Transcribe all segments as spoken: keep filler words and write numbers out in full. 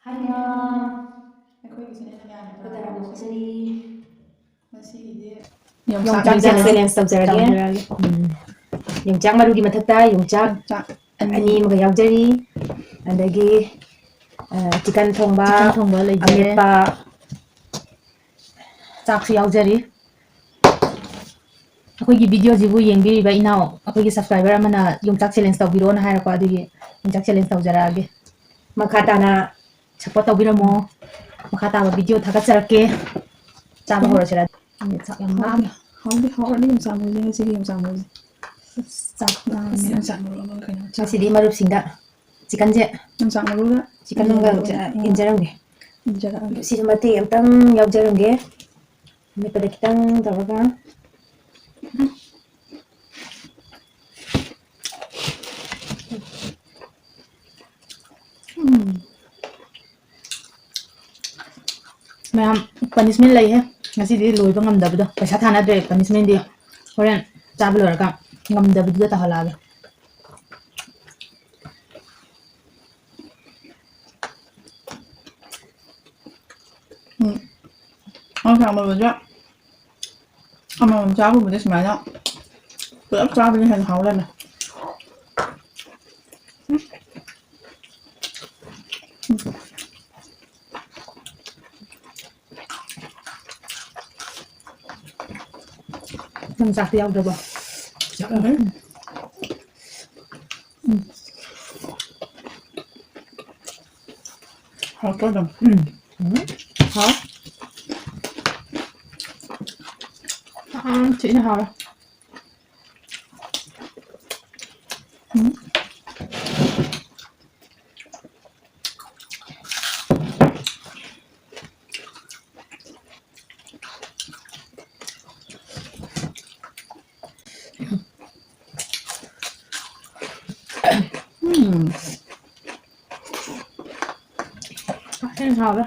ꯍꯥꯏ ꯃꯌꯥꯝ, ꯑꯩꯈꯣꯏꯒꯤꯁꯤꯅ ꯌꯥꯝꯅ ꯇꯔꯥꯝꯅ ꯑꯣꯛꯆꯔꯤ꯫ ꯉꯁꯤꯒꯤꯗꯤ ꯌꯣꯡꯆꯥꯛ ꯌꯣꯡꯆꯥꯛ challenge ꯇꯧꯖꯔꯒꯦ꯫ ꯇꯧꯖꯔꯒꯦ꯫ ꯎꯝ꯫ ꯌꯣꯡꯆꯥꯛ ꯃꯔꯨꯒꯤ ꯃꯊꯛꯇ ꯌꯣꯡꯆꯥꯛ ꯌꯣꯡꯆꯥꯛ ꯑꯅꯤ꯫ ꯑꯅꯤ ꯑꯃꯒ ꯌꯥꯎꯖꯔꯤ꯫ ꯑꯗꯒꯤ, ꯑ, chicken ꯊꯣꯡꯕ, chicken ꯊꯣꯡꯕ ꯂꯩꯖꯔꯦ꯫ ꯑꯃꯦꯠꯄ, ꯆꯥꯛꯁꯨ ꯌꯥꯎꯖꯔꯤ꯫ ꯑꯩꯈꯣꯏꯒꯤ videoꯁꯤꯕꯨ ꯌꯦꯡꯕꯤꯔꯤꯕ ꯏꯅꯥꯎ, ꯑꯩꯈꯣꯏꯒꯤ subscriber ꯑꯃꯅ ꯌꯣꯡꯆꯥꯛ challenge ꯇꯧꯕꯤꯔꯣꯅ ꯍꯥꯏꯔꯛꯄ, ꯑꯗꯨꯒꯤ ꯌꯣꯡꯆꯥꯛ challenge ꯇꯧꯖꯔꯛꯑꯒꯦ꯫ ꯃꯈꯥ ꯇꯥꯅ support ꯇꯧꯕꯤꯔꯝꯃꯣ꯫ ꯃꯈꯥ ꯇꯥꯕ video ꯊꯥꯒꯠꯆꯔꯛꯀꯦ꯫ ꯆꯥꯕ ꯍꯧꯔꯁꯤꯔ? ꯆꯥꯛ ꯌꯥꯝ ꯂꯥꯝꯃꯦ꯫ ꯍꯥꯎꯗꯤ ꯍꯥꯎꯔꯅꯤ ꯌꯣꯡꯆꯥꯛ ꯃꯔꯨꯁꯦ, ꯉꯁꯤꯒꯤ ꯌꯣꯡꯆꯥꯛ ꯃꯔꯨꯁꯦ꯫ ꯆꯥꯛ ꯂꯥꯝꯃꯦ꯫ ꯌꯣꯡꯆꯥꯛ ꯃꯔꯨ ꯑꯃ ꯀꯩꯅꯣ ꯆꯥ-, ꯉꯁꯤꯗꯤ ꯃꯔꯨꯞꯁꯤꯡꯗ chickenꯁꯦ, ꯌꯣꯡꯆꯥꯛ ꯃꯔꯨꯒ chickenꯒ ꯎꯝ, ꯏꯟꯖ-, ꯎꯝ, ꯏꯟꯖꯔꯝꯒꯦ꯫ ꯏꯟꯖꯔꯛꯑꯒꯦ꯫ ꯁꯤꯁꯨ ꯃꯇꯦꯛ ꯑꯃꯇꯪ ꯌꯥꯎꯖꯔꯝꯒꯦ꯫ ꯑꯃꯦꯠꯄꯗ ꯈꯤꯇꯪ ꯇꯧꯔꯒ꯫ ꯎꯝ꯫ ꯃꯌꯥꯝ, punishment ꯂꯩꯍꯦ꯫ ꯉꯁꯤꯗꯤ ꯂꯣꯏꯕ ꯉꯝꯗꯕꯗꯣ꯫ ꯄꯩꯁꯥ ꯊꯥꯅꯗ꯭ꯔꯦ, punishmentꯗꯤ ꯍꯣꯔꯦꯟ ꯆꯥꯕ ꯂꯣꯏꯔꯒ ꯉꯝꯗꯕꯗꯨꯗ ꯇꯧꯍꯜꯂꯛꯑꯒꯦ꯫ ꯎꯝ꯫ ꯌꯣꯡꯆꯥꯛ ꯃꯔꯨꯁꯦ ꯑꯃꯃꯝ ꯆꯥꯕꯕꯨꯗꯤ ꯁꯨꯃꯥꯏꯅ ꯄꯨꯂꯞ ꯆꯥꯕꯅ ꯍꯦꯟꯅ ꯍꯥꯎ ꯂꯩꯔꯝꯃꯦ꯫ ꯎꯝ꯫ ꯌꯣꯡꯆꯥꯛꯇꯤ ꯌꯥꯎꯗ꯭ꯔꯕꯣ? ꯌꯥꯎꯔꯝꯃꯦ꯫ ꯎꯝ꯫ ꯍꯥꯎꯇ꯭ꯔꯣ ꯑꯗꯨꯝ? ꯎꯝ꯫ ꯎꯝ꯫ ꯍꯥꯎ꯫ ꯌꯥꯝ ꯊꯤꯅ ꯍꯥꯎꯔꯦ꯫ ꯎꯝ꯫ ꯎꯝ꯫ ꯌꯥꯝ ꯍꯥꯎꯔꯦ꯫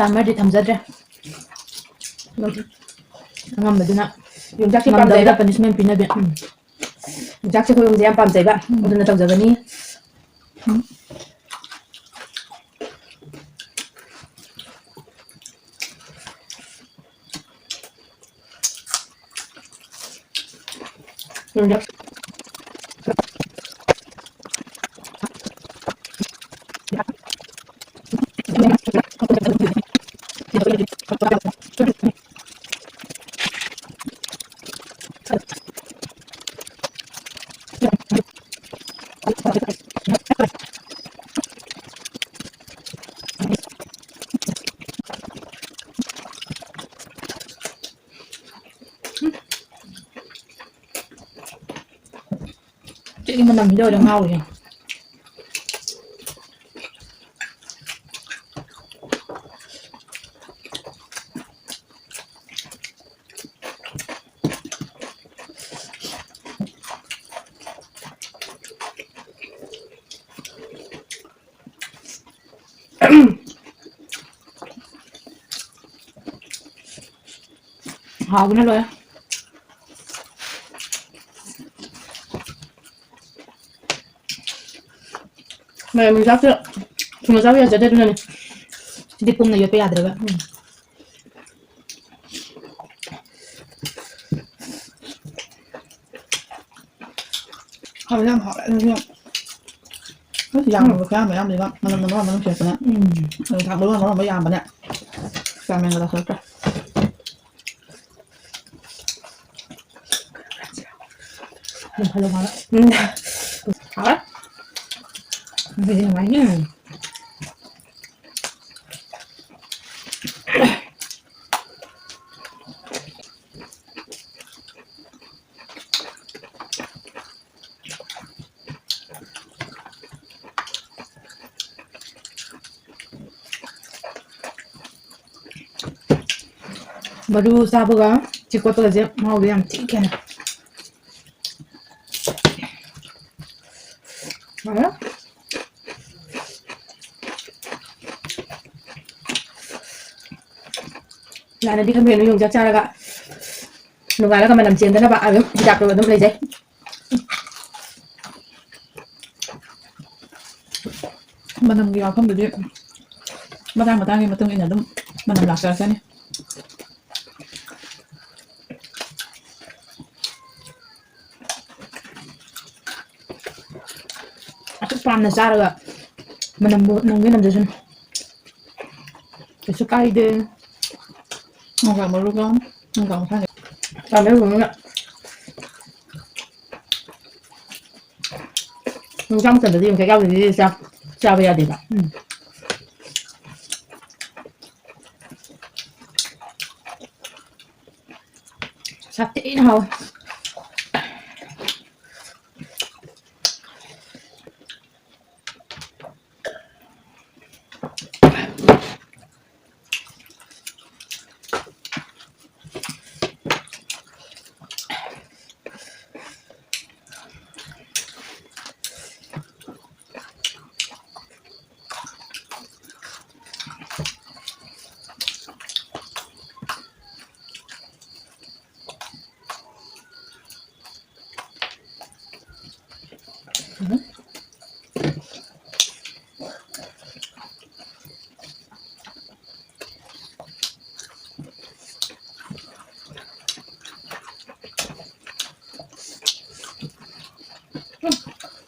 ꯆꯥꯝꯃꯔꯗꯤ ꯊꯝꯖꯗ꯭ꯔꯦ꯫ ꯑꯉꯝꯕꯗꯨꯅ ꯌꯣꯡꯆꯥꯛꯁꯦ ꯉꯝꯗꯕꯗ ꯄꯥꯝꯖꯩꯕ꯫ Punishment ꯄꯤꯅꯕꯤ꯫ ꯎꯝ꯫ ꯌꯣꯡꯆꯥꯛꯁꯦ ꯑꯩꯈꯣꯏ ꯌꯨꯝꯁꯦ ꯌꯥꯝ ꯄꯥꯝꯖꯩꯕ꯫ ꯎꯝ꯫ ꯑꯗꯨꯅ ꯇꯧꯖꯕꯅꯤ꯫ ꯎꯝ꯫ ꯆꯦꯒꯤ ꯃꯅꯝꯁꯤꯗ ꯑꯣꯏꯅ ꯉꯥꯎꯔꯦ꯫ ꯍꯥꯎꯕꯅ ꯂꯣꯏꯔꯦ꯫ ꯃꯥꯏꯔꯦꯟ ꯃꯆꯥꯁꯦ ꯊꯨꯅ ꯆꯥꯕ ꯌꯥꯖꯗꯦ, ꯑꯗꯨꯅꯅꯦ꯫ ꯁꯤꯗꯤ ꯄꯨꯝꯅ ꯌꯣꯠꯄ ꯌꯥꯗ꯭ꯔꯦꯕ꯫ ꯎꯝ꯫ ꯍꯥꯎꯋꯦ, ꯌꯥꯝ ꯍꯥꯎꯋꯦ꯫ ꯑꯗꯨꯁꯨ ꯑꯁ, ꯌꯥꯝꯕꯗꯣ ꯈꯨꯌꯥꯝ ꯑꯃ ꯌꯥꯝꯗꯣꯏꯕ꯫ ꯃꯅꯝꯅ ꯃꯔꯣꯟ ꯑꯃ ꯅꯨꯡꯁꯤꯔꯛꯄꯅꯦ꯫ ꯎꯝ꯫ ꯑꯗꯩ ꯊꯥꯎꯗꯣ ꯃꯔꯣꯟ ꯑꯃ ꯌꯥꯝꯕꯅꯦ꯫ ꯀꯌꯥ ꯃꯦꯟꯒ ꯇꯥꯁꯤꯜꯂꯛꯇ꯭ꯔꯦ꯫ ꯅꯣꯡ ꯐꯥꯗꯣꯛ ꯃꯥꯅ꯫ ꯎꯝ꯫ ꯍꯥꯎꯋꯦ꯫ ꯑꯗꯨꯗꯤ ꯅꯨꯡꯉꯥꯏꯅꯤ꯫ ꯃꯔꯨ ꯆꯥꯕꯒ ꯆꯤꯛ ꯀꯣꯠꯄꯒꯁꯦ ꯃꯍꯥꯎꯗꯤ ꯌꯥꯝ ꯊꯤ ꯈꯦꯠꯅꯩ꯫ ꯍꯥꯎꯔꯦ꯫ ꯌꯥꯅꯗꯤ ꯈꯪꯗꯦ, ꯅꯣꯏ ꯌꯣꯡꯆꯥꯛ ꯆꯥꯔꯒ ꯅꯣꯡꯉꯥꯜꯂꯒ ꯃꯅꯝ ꯆꯦꯟꯗꯅꯕ ꯑꯗꯨꯝ ꯍꯤꯗꯥꯛꯇꯣ ꯑꯗꯨꯝ ꯂꯩꯖꯩ꯫ ꯃꯅꯝꯒꯤ ꯋꯥꯐꯝꯗꯨꯗꯤ ꯃꯇꯥꯡ ꯃꯇꯥꯡꯒꯤ ꯃꯇꯨꯡ ꯏꯟꯅ ꯑꯗꯨꯝ ꯃꯅꯝ ꯂꯥꯛꯆꯔꯛꯀꯅꯤ꯫ ꯑꯁꯨꯛ ꯄꯥꯝꯅ ꯆꯥꯔꯒ ꯃꯅꯝꯕꯨ ꯅꯝꯒꯦ ꯅꯝꯖꯁꯅꯨ, ꯀꯩꯁꯨ ꯀꯥꯏꯗꯦ꯫ ꯍꯪꯒꯥꯝ ꯃꯔꯨꯒ ꯍꯪꯒꯥꯝ ꯃꯈꯥꯗ ꯄꯥꯝꯃꯦ ꯍꯧꯖꯤꯛꯅ꯫ ꯌꯣꯡꯆꯥꯛ ꯃꯇꯝꯗꯗꯤ ꯌꯣꯡꯆꯥꯛ ꯌꯥꯎꯗ꯭ꯔꯗꯤ ꯆꯥ-, ꯆꯥꯕ ꯌꯥꯗꯦꯕ꯫ ꯎꯝ꯫ ꯁꯥꯊꯤꯅ ꯍꯥꯎꯋꯦ꯫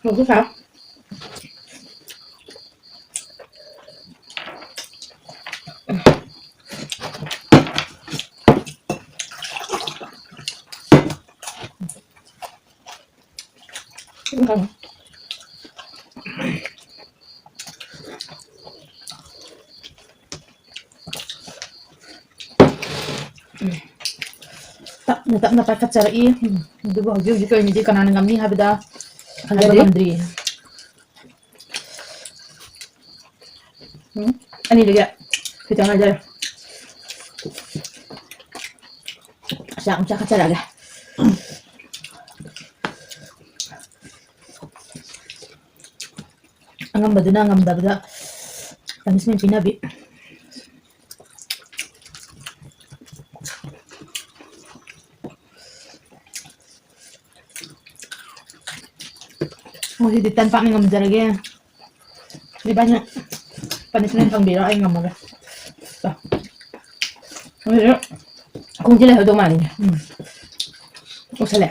ꯍꯥꯎꯁꯨ ꯁꯥꯏ꯫ ꯇꯞꯅ ꯇꯞꯅ ꯄꯥꯏꯈꯠꯆꯔꯛꯏ꯫ ꯎꯝ, ꯑꯗꯨꯕꯨ ꯍꯧꯖꯤꯛ ꯍꯧꯖꯤꯛꯀꯤ ꯑꯣꯏꯅꯗꯤ ꯀꯅꯥꯅ ꯉꯝꯅꯤ ꯍꯥꯏꯕꯗ ꯍꯥꯏꯕ ꯍꯥꯏꯕꯗꯤ? ꯉꯝꯗ꯭ꯔꯤ꯫ ꯎꯝ, ꯑꯅꯤꯗꯨꯒꯤ ꯈꯤꯇꯪ ꯉꯥꯏꯖꯔꯦ꯫ ꯆꯥꯛ ꯑꯃꯨꯛ ꯆꯥꯈꯠꯆꯔꯛꯑꯒꯦ꯫ ꯑꯉꯝꯕꯗꯨꯅ ꯉꯝꯗꯕꯗ punishment ꯄꯤꯅꯕꯤ꯫ ꯉꯁꯤꯗꯤ ꯇꯟ ꯄꯥꯛꯅ ꯉꯝꯖꯔꯒꯦ꯫ ꯏꯕꯥꯅꯤ punishment ꯐꯪꯕꯤꯔꯣ, ꯑꯩ ꯉꯝꯃꯒꯦ꯫ ꯆꯥ꯫ ꯍꯧꯖꯤꯛ ꯈꯣꯡꯁꯦ ꯂꯩꯍꯧꯗꯧ ꯃꯥꯜꯂꯤꯅꯦ꯫ ꯎꯝ꯫ ꯑꯣꯁꯜꯂꯦ꯫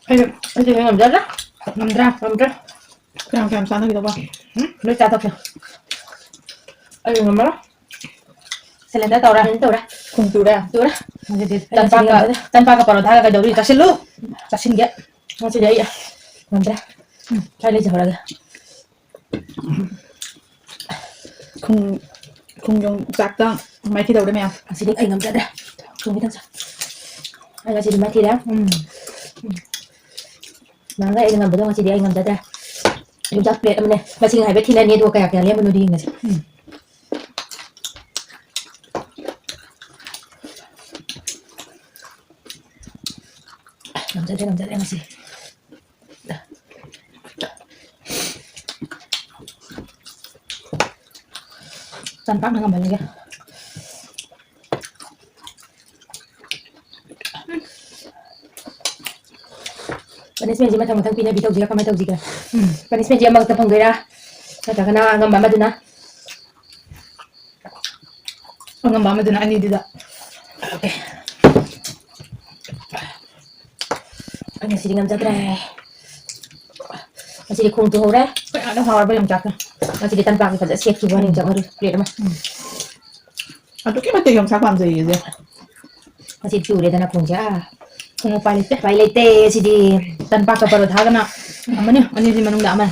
ꯑꯩ, ꯑꯩꯗꯤ ꯉꯝꯖꯗ꯭ꯔꯦ꯫ ꯉꯝꯗ꯭ꯔꯥ? ꯉꯝꯗ꯭ꯔꯦ꯫ ꯀꯌꯥꯝ ꯀꯌꯥꯝ ꯆꯥꯟꯅꯈꯤꯗꯧꯕ? ꯎꯝ, ꯂꯣꯏ ꯆꯥꯊꯣꯛꯀꯦ꯫ ꯑꯩ ꯉꯝꯃꯔꯣꯏ꯫ Cylinder ꯇꯧꯔꯦ꯫ ꯇꯧꯔꯦ꯫ ꯊꯨꯝ ꯆꯨꯔꯦ꯫ ꯆꯨꯔꯦ꯫ ꯑꯗꯨꯗꯤ ꯑꯩ ꯇꯟꯄꯥꯛꯀ, ꯉꯁꯤꯗꯤ ꯉꯝꯖꯗꯦ꯫ ꯇꯟꯄꯥꯛꯀ ꯄꯔꯣꯊꯥꯒ ꯀꯩꯗꯧꯔꯤ? ꯆꯥꯁꯤꯜꯂꯨ꯫ ꯆꯥꯁꯤꯟꯒꯦ꯫ ꯉꯁꯤꯗꯤ ꯑꯩ ꯉꯝꯗ꯭ꯔꯦ꯫ ꯎꯝ, ꯁ꯭ꯋꯥꯏ ꯂꯩꯖꯍꯧꯔꯒꯦ꯫ ꯈꯣꯡ-, ꯈꯣꯡꯖꯣꯝ ꯆꯥꯛꯇ ꯃꯥꯏꯊꯤ ꯇꯧꯔꯦ ꯃꯌꯥꯝ꯫ ꯉꯁꯤꯗꯤ ꯑꯩ ꯉꯝꯖꯗ꯭ꯔꯦ꯫ ꯊꯨꯝ ꯈꯤꯇꯪ ꯆꯥ-, ꯑꯩ ꯉꯁꯤꯗꯤ ꯃꯥꯏꯊꯤꯔꯦ꯫ ꯎꯝ꯫ ꯎꯝ꯫ ꯅꯍꯥꯟꯒꯩ ꯑꯩꯅ ꯉꯝꯕꯗꯣ ꯉꯁꯤꯗꯤ ꯑꯩ ꯉꯝꯖꯗ꯭ꯔꯦ꯫ ꯌꯣꯡꯆꯥꯛ plate ꯑꯃꯅꯦ꯫ ꯃꯁꯤꯡ ꯍꯥꯏꯐꯦꯠ ꯊꯤꯅꯅꯤ, ꯑꯗꯨꯒ ꯀꯌꯥ ꯀꯌꯥ ꯂꯦꯝꯕꯅꯣꯗꯤ ꯌꯦꯡꯉꯁꯤ꯫ ꯎꯝ꯫ ꯉꯝꯖꯗ꯭ꯔꯦ, ꯉꯝꯖꯗ꯭ꯔꯦ ꯉꯁꯤ꯫ ꯇꯟ ꯄꯥꯛꯅ ꯉꯝꯍꯜꯂꯒꯦ꯫ Punishmentꯁꯤ ꯃꯊꯪ ꯃꯊꯪ ꯄꯤꯅꯕꯤ ꯇꯧꯁꯤꯔꯥ, ꯀꯃꯥꯏꯅ ꯇꯧꯁꯤꯒꯦ? ꯎꯝ, punishmentꯁꯤ ꯑꯃꯈꯛꯇ ꯐꯪꯗꯣꯏꯔꯥ? ꯅꯠꯇ꯭ꯔꯒꯅ ꯑꯉꯝꯕ ꯑꯃꯗꯨꯅ? ꯑꯉꯝꯕ ꯑꯃꯗꯨꯅ ꯑꯅꯤꯗꯨꯗ꯫ Okay꯫ ꯑꯩ ꯉꯁꯤꯗꯤ ꯉꯝꯖꯗ꯭ꯔꯦ꯫ ꯉꯁꯤꯗꯤ ꯈꯣꯡ ꯆꯨꯍꯧꯔꯦ꯫ ꯀꯌꯥꯗ ꯍꯥꯎꯔꯕ ꯌꯣꯡꯆꯥꯛꯇꯣ꯫ ꯉꯁꯤꯗꯤ ꯇꯟꯄꯥꯛꯀꯤ ꯐꯖꯅ ꯁꯦꯠꯈꯤꯕ ꯋꯥꯅꯤ, ꯎꯝ꯫ ꯌꯣꯡꯆꯥꯛ ꯃꯔꯨ plate ꯑꯃ꯫ ꯎꯝ꯫ ꯑꯗꯨꯛꯀꯤ ꯃꯇꯤꯛ ꯌꯣꯡꯆꯥꯛ ꯄꯥꯝꯖꯩꯌꯦ ꯏꯆꯦ꯫ ꯉꯁꯤ ꯆꯨꯔꯦꯗꯅ ꯈꯣꯡꯁꯦ꯫ ꯑꯥ꯫ ꯄꯨꯡ ꯎꯄꯥꯏ ꯂꯩꯇꯦ꯫ ꯎꯄꯥꯏ ꯂꯩꯇꯦ ꯁꯤꯗꯤ꯫ ꯇꯟꯄꯥꯛꯀ ꯄꯔꯣꯊꯥꯒꯅ ꯑꯃꯅꯤ, ꯑꯅꯤꯁꯤ ꯃꯅꯨꯡꯗ ꯑꯃ꯫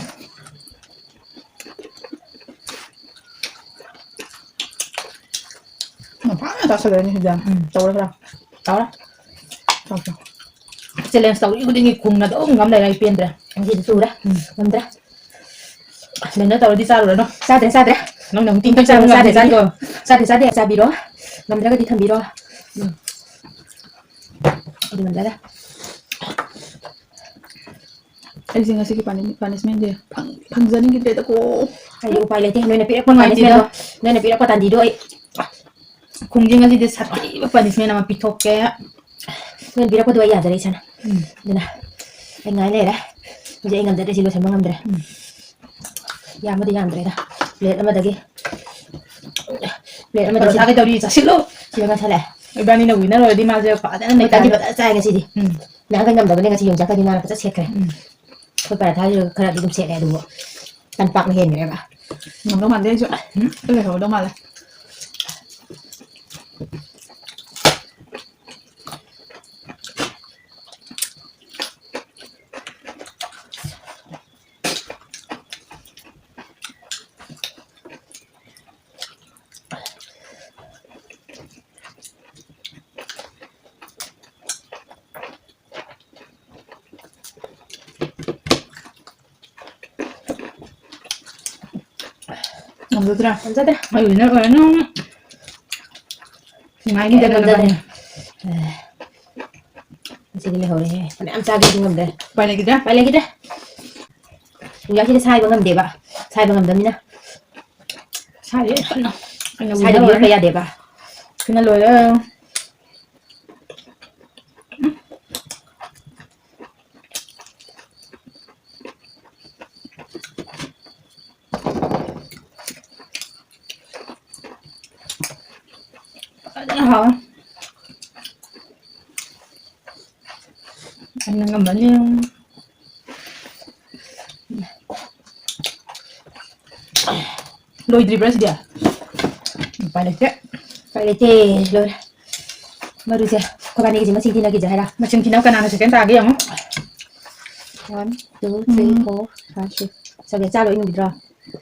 ꯐꯖꯅ ꯆꯥꯁꯜꯂꯦ ꯉꯁꯤꯗꯤ꯫ ꯎꯝ꯫ ꯆꯥꯎꯔꯦ ꯈꯔ꯫ ꯆꯥꯎꯔꯦ꯫ ꯆꯥꯎ, ꯆꯥꯎ꯫ Challenge ꯇꯧꯔꯤ ꯈꯨꯗꯤꯡꯒꯤ ꯈꯨꯝꯅ ꯑꯗꯨꯝ ꯉꯝ ꯂꯩꯔꯦ, ꯑꯩ ꯄꯦꯟꯗ꯭ꯔꯦ꯫ ꯉꯁꯤꯗꯤ ꯆꯨꯔꯦ꯫ ꯎꯝ꯫ ꯉꯝꯗ꯭ꯔꯦ꯫ ꯁꯨꯃꯥꯏꯅ ꯇꯧꯔꯗꯤ ꯆꯥꯔꯨꯔꯅꯨ꯫ ꯆꯥꯗ꯭ꯔꯦ, ꯆꯥꯗ꯭ꯔꯦ꯫ ꯅꯪꯅ ꯑꯃꯨꯛ ꯇꯤꯡ ꯇꯤꯡ ꯆꯥꯔꯨ, ꯆꯥꯔꯨ, ꯆꯥꯗ꯭ꯔꯦ, ꯉꯝꯗ꯭ꯔꯗꯤꯀꯣ꯫ ꯆꯥꯗ꯭ꯔꯦ, ꯆꯥꯗꯦ꯫ ꯆꯥꯕꯤꯔꯣ꯫ ꯉꯝꯗ꯭ꯔꯒꯗꯤ ꯊꯝꯕꯤꯔꯣ꯫ ꯎꯝ꯫ ꯑꯗꯨ ꯉꯝꯗ꯭ꯔꯦ꯫ ꯑꯩꯁꯦ ꯉꯁꯤꯒꯤ ꯄꯥꯅꯤ-, punishment ꯁꯦ ꯐꯪ-, ꯐꯪꯖꯅꯤꯡꯈꯤꯗ꯭ꯔꯦꯗꯀꯣ꯫ ꯑꯩꯗꯤ ꯎꯄꯥꯏ ꯂꯩꯇꯦ꯫ ꯅꯣꯏꯅ ꯄꯤꯔꯛꯄ ꯅꯨꯡꯉꯥꯏꯇꯦꯗ꯫ Punishment ꯗꯣ, ꯅꯣꯏꯅ ꯄꯤꯔꯛꯄ ꯇꯥꯟꯗꯤꯗꯣ ꯑꯩ ꯈꯣꯡꯖꯤꯡ ꯑꯁꯤꯗꯤ ꯁꯥꯊꯤꯕ punishment ꯑꯃ ꯄꯤꯊꯣꯛꯀꯦ꯫ ꯅꯣꯏꯅ ꯄꯤꯔꯛꯄꯗꯣ ꯑꯩ ꯌꯥꯖꯔꯦ ꯏꯁꯥꯅ꯫ ꯎꯝ꯫ ꯑꯗꯨꯅ ꯑꯩ ꯉꯥꯏ ꯂꯩꯔꯦ꯫ ꯍꯧꯖꯤꯛ ꯑꯩ ꯉꯝꯖꯗ꯭ꯔꯦ, ꯁꯤ ꯂꯣꯏꯁꯟꯕ ꯉꯝꯗ꯭ꯔꯦ꯫ ꯎꯝ꯫ ꯌꯥꯝꯕꯨꯗꯤ ꯌꯥꯝꯗ꯭ꯔꯦꯗ꯫ Plate ꯑꯃꯗꯒꯤ, plate ꯑꯃꯗꯒꯤ ꯄꯔꯣꯊꯥ ꯀꯩꯗꯧꯔꯤ? ꯆꯥꯁꯤꯜꯂꯨ꯫ ꯁꯤꯗ ꯉꯥꯏꯁꯜꯂꯦ꯫ ꯏꯕꯥꯅꯤꯅ winner ꯑꯣꯏꯔꯗꯤ ꯃꯥꯁꯦ ꯐꯖꯅ ꯃꯣꯏ ꯇꯥꯟꯗꯤ ꯅꯩꯈꯥꯏꯔꯅꯤ꯫ ꯐꯖꯅ ꯆꯥꯏ ꯉꯁꯤꯗꯤ꯫ ꯎꯝ꯫ ꯅꯍꯥꯟꯈꯩ ꯉꯝꯗꯕꯅꯦ, ꯉꯁꯤ ꯌꯣꯡꯆꯥꯛꯀꯗꯤ ꯃꯥꯅ ꯐꯖꯅ ꯁꯦꯠꯈ꯭ꯔꯦ꯫ ꯎꯝ꯫ ꯑꯩꯈꯣꯏ ꯄꯔꯥꯊꯥꯁꯤꯁꯨ ꯈꯔꯗꯤ ꯑꯗꯨꯝ ꯁꯦꯠꯂꯦ, ꯑꯗꯨꯕꯨ ꯇꯟ ꯄꯥꯛꯅ ꯍꯦꯟꯈ꯭ꯔꯦꯕ꯫ ꯉꯝꯗꯧ ꯃꯥꯟꯗꯦ ꯑꯩꯁꯨ꯫ ꯎꯝ꯫ ꯑꯩ ꯂꯩꯍꯧꯗꯧ ꯃꯥꯜꯂꯦ꯫ ꯉꯝꯖꯗ꯭ꯔꯥ? ꯉꯝꯖꯗ꯭ꯔꯦ꯫ ꯑꯩ winner ꯑꯣꯏꯔꯅꯤ꯫ ꯅꯨꯡꯉꯥꯏꯅꯤꯗ ꯑꯩ ꯉꯝꯖꯗ꯭ꯔꯦ꯫ ꯅꯕꯥꯅꯤ꯫ ꯑꯦ, ꯉꯁꯤꯗꯤ ꯂꯩꯍꯧꯔꯦꯍꯦ꯫ ꯐꯅꯌꯥꯝ ꯆꯥꯒꯦꯗꯤ ꯉꯝꯗ꯭ꯔꯦ꯫ ꯎꯄꯥꯏ ꯂꯩꯈꯤꯗ꯭ꯔꯦ꯫ ꯎꯄꯥꯏ ꯂꯩꯈꯤꯗ꯭ꯔꯦ꯫ ꯌꯣꯡꯆꯥꯛꯁꯤꯗꯤ ꯁꯥꯏꯕ ꯉꯝꯗꯦꯕ꯫ ꯁꯥꯏꯕ ꯉꯝꯗꯕꯅꯤꯅ꯫ ꯁꯥꯏꯔꯦ ꯀꯟꯅ꯫ ꯑꯩꯅ ꯁꯥꯏꯗ꯭ꯔꯗꯤ winner ꯌꯣꯠꯄ ꯑꯣꯏꯔꯦ꯫ ꯌꯥꯗꯦꯕ꯫ ꯁꯤꯅ ꯂꯣꯏꯔꯦ꯫ ꯐꯖꯅ ꯍꯥꯎꯋꯦ꯫ ꯑꯩꯅ ꯉꯝꯃꯅꯤ꯫ ꯂꯣꯏꯗ꯭ꯔꯤꯕ꯭ꯔꯥ ꯁꯤꯗꯤ? ꯎꯄꯥꯏ ꯂꯩꯇꯦ꯫ ꯎꯄꯥꯏ ꯂꯩꯇꯦ, ꯂꯣꯏꯔꯦ꯫ ꯃꯔꯨꯁꯦ ꯑꯩꯈꯣꯏꯕꯥꯅꯤꯒꯤꯁꯦ ꯃꯁꯤꯡ ꯊꯤꯅꯈꯤꯁꯦ ꯍꯥꯏꯔ? ꯃꯁꯤꯡ ꯊꯤꯅꯕ ꯀꯅꯥꯅ second ꯇꯥꯒꯦ ꯌꯦꯡꯉꯣ꯫ One, two, three, ꯎꯝ꯫ Four, five, six, seven꯫ ꯆꯥ ꯂꯣꯏ ꯏꯟꯈꯤꯗ꯭ꯔꯣ?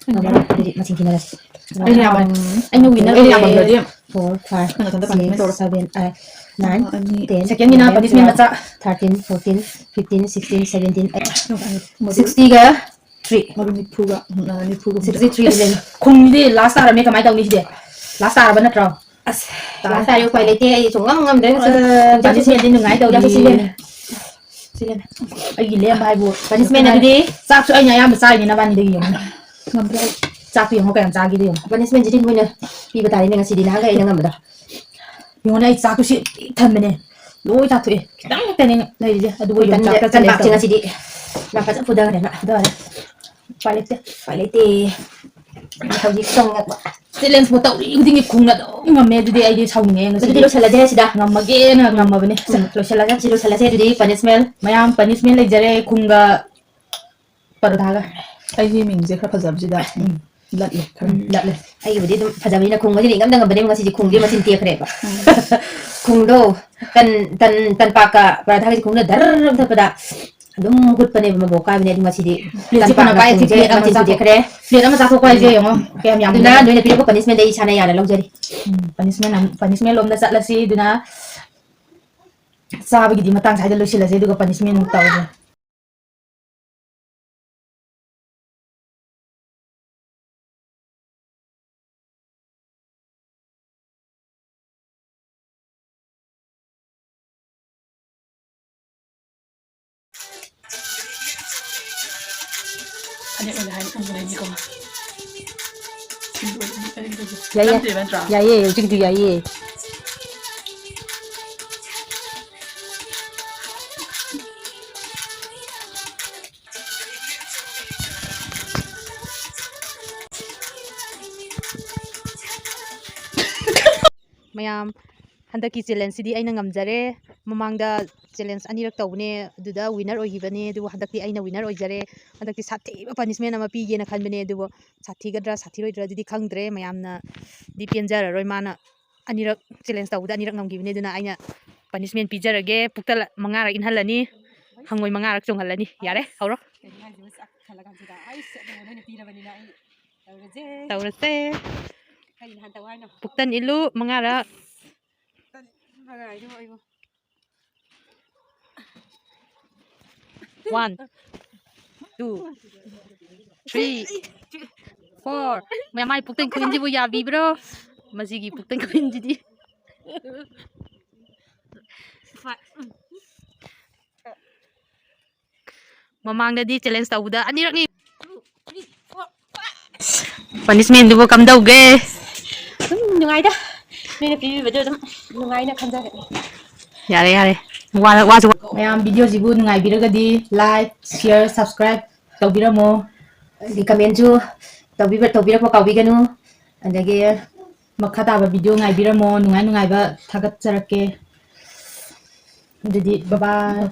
ꯎꯝ꯫ ꯑꯗꯨꯗꯤ ꯃꯁꯤꯡ ꯊꯤꯅꯔꯁꯤ꯫ ꯑꯩꯅ ꯌꯥꯝꯃꯟ-, ꯑꯩꯅ winner ꯑꯩꯅ ꯑꯣꯏꯔꯦ꯫ ꯌꯥꯝꯃꯟꯈ꯭ꯔꯗꯤ꯫ four, five, six, seven, eight, nine, ten, eleven, twelve, thirteen, fourteen, fifteen, sixteen, seventeen, eighteen, sixty-three. ꯃꯔꯨ ꯅꯤꯐꯨꯒ, ꯎꯝ, ꯑ, ꯅꯤꯐꯨꯒ ꯍꯨꯝꯗꯣꯏ꯫ ꯁꯤꯛꯁꯇꯤ ꯊ꯭ꯔꯤ ꯂꯩ꯫ ꯈꯨꯝꯗꯤ ꯂꯥꯁ ꯇꯥꯔꯝꯃꯦ, ꯀꯃꯥꯏꯅ ꯇꯧꯅꯤ ꯁꯤꯗꯤ? ꯂꯥꯁ ꯇꯥꯔꯕ ꯅꯠꯇ꯭ꯔꯣ? ꯑꯁ, ꯂꯥꯁ ꯇꯥꯔꯦ, ꯎꯄꯥꯏ ꯂꯩꯇꯦ, ꯑꯩ ꯁꯨꯡꯉꯝ ꯉꯝꯗ꯭ꯔꯦ ꯉꯁꯤꯗꯤ꯫ ꯑ, ꯄꯥꯅꯤꯁꯃꯦꯟꯗꯤ ꯅꯨꯡꯉꯥꯏ ꯇꯧꯔꯤ꯫ ꯌꯥꯛꯁꯤ ꯂꯦꯝꯃꯦ꯫ ꯁꯤ ꯂꯦꯝꯃꯦ꯫ ꯑꯩꯒꯤ ꯂꯦꯝꯕ ꯍꯥꯏꯕꯨ ꯄꯥꯅꯤꯁꯃꯦꯟ ꯑꯗꯨꯗꯤ ꯆꯥꯛꯁꯨ ꯑꯩꯅ ꯑꯌꯥꯝꯕ ꯆꯥꯏꯅꯦ ꯅꯕꯥꯅꯤꯗꯒꯤ ꯌꯦꯡꯉꯨ꯫ ꯉꯝꯗ꯭ꯔꯦ ꯑꯩ꯫ ꯆꯥꯛꯇꯣ ꯌꯦꯡꯉꯣ ꯀꯌꯥꯝ ꯆꯥꯒꯦꯗꯣ ꯌꯦꯡꯉꯣ꯫ ꯄꯥꯅꯤꯁꯃꯦꯟꯁꯤꯗꯤ ꯃꯣꯏꯅ ꯄꯤꯕ ꯇꯥꯔꯦꯅꯦ ꯉꯁꯤꯗꯤ, ꯅꯍꯥꯟꯈꯩ ꯑꯩꯅ ꯉꯝꯕꯗꯣ꯫ ꯌꯦꯡꯉꯣꯅꯦ, ꯑꯩ ꯆꯥꯛꯇꯨ ꯁꯤ ꯄꯤꯛ ꯊꯟꯕꯅꯦ꯫ ꯂꯣꯏ ꯆꯥꯊꯣꯛꯑꯦ꯫ ꯈꯤꯇꯪ ꯈꯛꯇꯅꯦ ꯂꯩꯔꯤꯁꯦ꯫ ꯑꯗꯨꯕꯨ ꯑꯩꯈꯣꯏ ꯇꯟ-, ꯌꯣꯡꯆꯥꯛꯀ ꯇꯟ ꯆꯥꯅꯩ ꯄꯥꯛꯁꯦ ꯇꯧꯕꯅꯦ꯫ ꯉꯁꯤꯗꯤ ꯃꯥ ꯐꯖꯅ ꯐꯨꯊꯈ꯭ꯔꯦ ꯃꯥ꯫ ꯐꯨꯊꯔꯦ꯫ ꯎꯄꯥꯏ ꯂꯩꯇꯦ꯫ ꯎꯄꯥꯏ ꯂꯩꯇꯦ꯫ ꯍꯧꯖꯤꯛ ꯆꯪꯉꯛꯄ꯫ ꯆꯦꯂꯦꯟꯖꯄꯨ ꯇꯧꯔꯤ ꯈꯨꯗꯤꯡꯒꯤ ꯈꯨꯡꯅ ꯑꯗꯨꯝ ꯉꯝꯃꯦ꯫ ꯑꯗꯨꯗꯤ ꯑꯩꯗꯤ ꯁꯥꯎꯅꯤꯡꯉꯦ ꯉꯁꯤꯗꯤ꯫ ꯑꯗꯨꯗꯤ ꯂꯣꯏꯁꯤꯜꯂꯁꯦ ꯁꯤꯗ꯫ ꯉꯝꯃꯒꯦꯅ ꯉꯝꯃꯕꯅꯦ꯫ ꯎꯝ, ꯂꯣꯏꯁꯤꯜꯂꯁꯦ, ꯁꯤ ꯂꯣꯏꯁꯤꯜꯂꯁꯦ꯫ ꯑꯗꯨꯗꯤ ꯄꯅꯤꯁꯃꯦꯟ꯫ ꯃꯌꯥꯝ ꯄꯅꯤꯁꯃꯦꯟ ꯂꯩꯖꯔꯦ꯫ ꯈꯨꯡꯒ ꯄꯔꯣꯊꯥꯒ꯫ ꯑꯩꯒꯤ ꯃꯤꯡꯁꯦ ꯈꯔ ꯐꯖꯕꯁꯤꯗ ꯎꯝ꯫ ꯂꯠꯂꯦ ꯈꯔ꯫ ꯎꯝ, ꯂꯠꯂꯦ꯫ ꯑꯩꯒꯤꯕꯨꯗꯤ ꯑꯗꯨꯝ ꯐꯖꯕꯅꯤꯅ ꯈꯨꯡꯕꯁꯤꯗꯤ ꯏꯉꯝꯗ ꯉꯝꯕꯅꯦꯕ ꯉꯁꯤꯗꯤ꯫ ꯈꯨꯡꯗꯤ ꯃꯆꯤꯟ ꯇꯦꯛꯈ꯭ꯔꯦꯕ꯫ ꯎꯝ꯫ ꯈꯨꯡꯗꯣ ꯇꯟ, ꯇꯟ, ꯇꯟꯄꯥꯛꯀ ꯄꯔꯥꯊꯥꯒꯁꯦ ꯈꯨꯡꯅ ꯙꯔ ꯊꯠꯄꯗ ꯑꯗꯨꯝ ꯍꯨꯠꯄꯅꯦꯕ ꯃꯕꯣꯛ ꯀꯥꯏꯕꯅꯦ꯫ ꯑꯗꯨ ꯉꯁꯤꯗꯤ ꯄ꯭ꯂꯦꯠꯁꯦ ꯇꯟꯄꯥꯛꯅ ꯐꯅ ꯄꯥꯏꯔꯦ, ꯈꯨꯡꯁꯦ ꯄ꯭ꯂꯦꯠꯁꯦ ꯃꯆꯤꯟ ꯆꯥꯊꯣꯛꯈ꯭ꯔꯦ꯫ ꯇꯦꯛꯈ꯭ꯔꯦ꯫ ꯄ꯭ꯂꯦꯠ ꯑꯃ ꯆꯥꯊꯣꯛꯄ ꯍꯥꯏꯁꯦ ꯎꯝ꯫ ꯌꯦꯡꯉꯣ ꯀꯌꯥꯝ ꯌꯥꯝꯅ ꯑꯗꯨꯅ ꯂꯩ꯫ ꯅꯣꯏꯅ ꯄꯤꯔꯛꯄ ꯄꯅꯤꯁꯃꯦꯟꯗ ꯑꯩ ꯏꯁꯥꯅ ꯌꯥꯅ ꯂꯧꯖꯔꯤ꯫ ꯎꯝ, ꯄꯅꯤꯁꯃꯦꯟ ꯑꯃ, ꯄꯅꯤꯁꯃꯦꯟ ꯂꯣꯝꯗ ꯆꯠꯂꯁꯤ꯫ ꯑꯗꯨꯅ ꯆꯥꯕꯒꯤꯗꯤ ꯃꯇꯥꯡ ꯁ꯭ꯋꯥꯏꯗ ꯂꯣꯏꯁꯤꯜꯂꯁꯦ, ꯑꯗꯨꯒ ꯄꯅꯤꯁꯃꯦꯟ ꯑꯃꯨꯛ ꯇꯧꯔꯁꯦ꯫ ꯐꯅꯦꯛ ꯑꯣꯏꯅ ꯍꯥꯏꯅ ꯈꯟꯕꯅꯦ ꯑꯩꯗꯤꯀꯣ꯫ ꯌꯥꯏꯌꯦ꯫ ꯅꯠꯇ꯭ꯔꯥ? ꯌꯥꯏꯌꯦ, ꯍꯧꯖꯤꯛꯇꯤ ꯌꯥꯏꯌꯦ꯫ ꯃꯌꯥꯝ, ꯍꯟꯗꯛꯀꯤ ꯆꯦꯂꯦꯟꯖꯁꯤꯗꯤ ꯑꯩꯅ ꯉꯝꯖꯔꯦ꯫ ꯃꯃꯥꯡꯗ ꯆꯦꯂꯦꯟꯖ ꯑꯅꯤꯔꯛ ꯇꯧꯕꯅꯦ, ꯑꯗꯨꯗ ꯋꯤꯟꯅꯔ ꯑꯣꯏꯈꯤꯕꯅꯦ, ꯑꯗꯨꯕꯨ ꯍꯟꯗꯛꯇꯤ ꯑꯩꯅ ꯋꯤꯟꯅꯔ ꯑꯣꯏꯖꯔꯦ꯫ ꯍꯟꯗꯛꯇꯤ ꯁꯥꯊꯤꯕ ꯄꯅꯤꯁꯃꯦꯟ ꯑꯃ ꯄꯤꯒꯦꯅ ꯈꯟꯕꯅꯦ, ꯑꯗꯨꯕꯨ ꯁꯥꯊꯤꯒꯗ꯭ꯔꯥ ꯁꯥꯊꯤꯔꯣꯏꯗ꯭ꯔꯥ ꯑꯗꯨꯗꯤ ꯈꯪꯗ꯭ꯔꯦ꯫ ꯃꯌꯥꯝꯅꯗꯤ ꯄꯦꯟꯖꯔꯔꯣꯏ꯫ ꯃꯥꯅ ꯑꯅꯤꯔꯛ ꯆꯦꯂꯦꯟꯖ ꯇꯧꯕꯗ ꯑꯅꯤꯔꯛ ꯉꯝꯈꯤꯕꯅꯦ, ꯑꯗꯨꯅ ꯑꯩꯅ ꯄꯅꯤꯁꯃꯦꯟ ꯄꯤꯖꯔꯒꯦ꯫ ꯄꯨꯛꯇ ꯂ-, ꯃꯉꯥꯔꯛ ꯏꯟꯍꯜꯂꯅꯤ, ꯍꯪꯉꯣꯏ ꯃꯉꯥꯔꯛ ꯆꯣꯡꯍꯜꯂꯅꯤ꯫ ꯌꯥꯔꯦ, ꯍꯧꯔꯣ꯫ ꯀꯩꯅꯣ ꯍꯥꯏꯁꯤꯕꯨ? ꯆꯥꯛ ꯈꯜꯂ ꯀꯥꯟꯁꯤꯗ꯫ ꯑꯩꯁ, ꯑꯗꯨꯕꯨ ꯅꯣꯏꯅ ꯄꯤꯔꯕꯅꯤꯅ ꯑꯩ ꯇꯧꯔꯁꯦ꯫ ꯇꯧꯔꯁꯦ꯫ ꯄꯨꯛꯇꯟ ꯏꯜꯂꯨ ꯃꯉꯥꯔꯛ꯫ One, two, three, four. ꯃꯃꯥꯏ ꯄꯨꯛꯇꯟ ꯈꯨꯏꯟꯁꯤꯕꯨ ꯌꯥꯕꯤꯕ꯭ꯔꯣ? ꯃꯁꯤꯒꯤ ꯄꯨꯛꯇꯟ ꯈꯨꯏꯟꯁꯤꯗꯤ꯫ ꯃꯃꯥꯡꯗꯗꯤ ꯆꯦꯂꯦꯟꯖ ꯇꯧꯕꯗ ꯑꯅꯤꯔꯛꯅꯤ꯫ ꯄꯅꯤꯁꯃꯦꯟꯗꯨꯕꯨ ꯀꯝꯗꯧꯒꯦ? ꯑꯗꯨꯝ ꯅꯨꯡꯉꯥꯏꯗ꯫ ꯃꯤꯅ ꯄꯤꯕꯤꯕꯗꯣ ꯑꯗꯨꯝ ꯅꯨꯡꯉꯥꯏꯅ ꯈꯟꯖꯔꯦ꯫ ꯌꯥꯔꯦ, ꯌꯥꯔꯦ꯫ ꯋꯥ-, ꯋꯥꯁꯨ ꯋꯥ-, ꯃꯌꯥꯝ ꯚꯤꯗꯤꯑꯣꯁꯤꯕꯨ ꯅꯨꯡꯉꯥꯏꯕꯤꯔꯒꯗꯤ ꯂꯥꯏꯛ, ꯁꯤꯌꯔ, ꯁꯕꯁꯀ꯭ꯔꯥꯏꯕ ꯇꯧꯕꯤꯔꯝꯃꯣ꯫ ꯑꯗꯒꯤ ꯀꯃꯦꯟꯁꯨ ꯇꯧꯕꯤꯕ-, ꯇꯧꯕꯤꯔꯛꯄ ꯀꯥꯎꯕꯤꯒꯅꯨ꯫ ꯑꯗꯒꯤ ꯃꯈꯥ ꯇꯥꯕ ꯚꯤꯗꯤꯑꯣ ꯉꯥꯏꯕꯤꯔꯝꯃꯣ꯫ ꯅꯨꯡꯉꯥꯏ ꯅꯨꯡꯉꯥꯏꯕ ꯊꯥꯒꯠꯆꯔꯛꯀꯦ꯫ ꯑꯗꯨꯗꯤ ꯕꯕꯥꯏ꯫